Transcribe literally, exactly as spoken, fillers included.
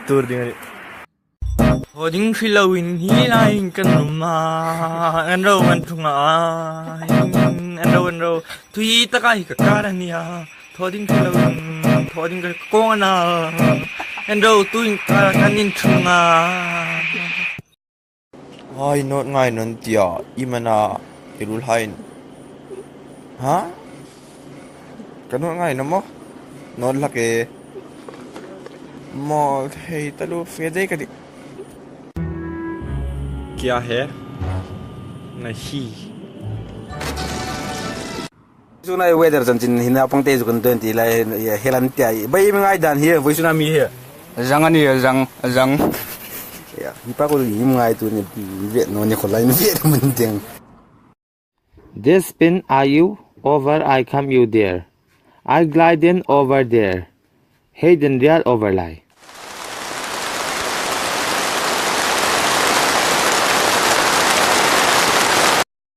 Tur ding a nih. Thaw ding hre loin hi laiin kan rum a, an ro kan ṭhung a, an ro, an ro. Tui taka hi ka kar a nih a, thaw ding hre loin, thaw ding ka kawng a na. An ro, tuin ka, kan inṭhung a. Ai, note ngai naw tia, iem a na, i ruolhaiin. Ha? Ka note ngai naw maw? Note hlak e. Mawl thei taluo, fe dai ka tih. Kya hai? Nahi. Vawisuna weather chanchin hin a pang te chu kan twenty lai, hel an tia. Bai, iem ngai dan hi, vawisuna mi hi? Zang a nih, zang, zang. Ya, hi pa ko iem ngaituo ni, ve naw ni kho lai ni, ve naw ni ding. This spin are you over, I come you there. I gliding over there. Hey, den real over lai.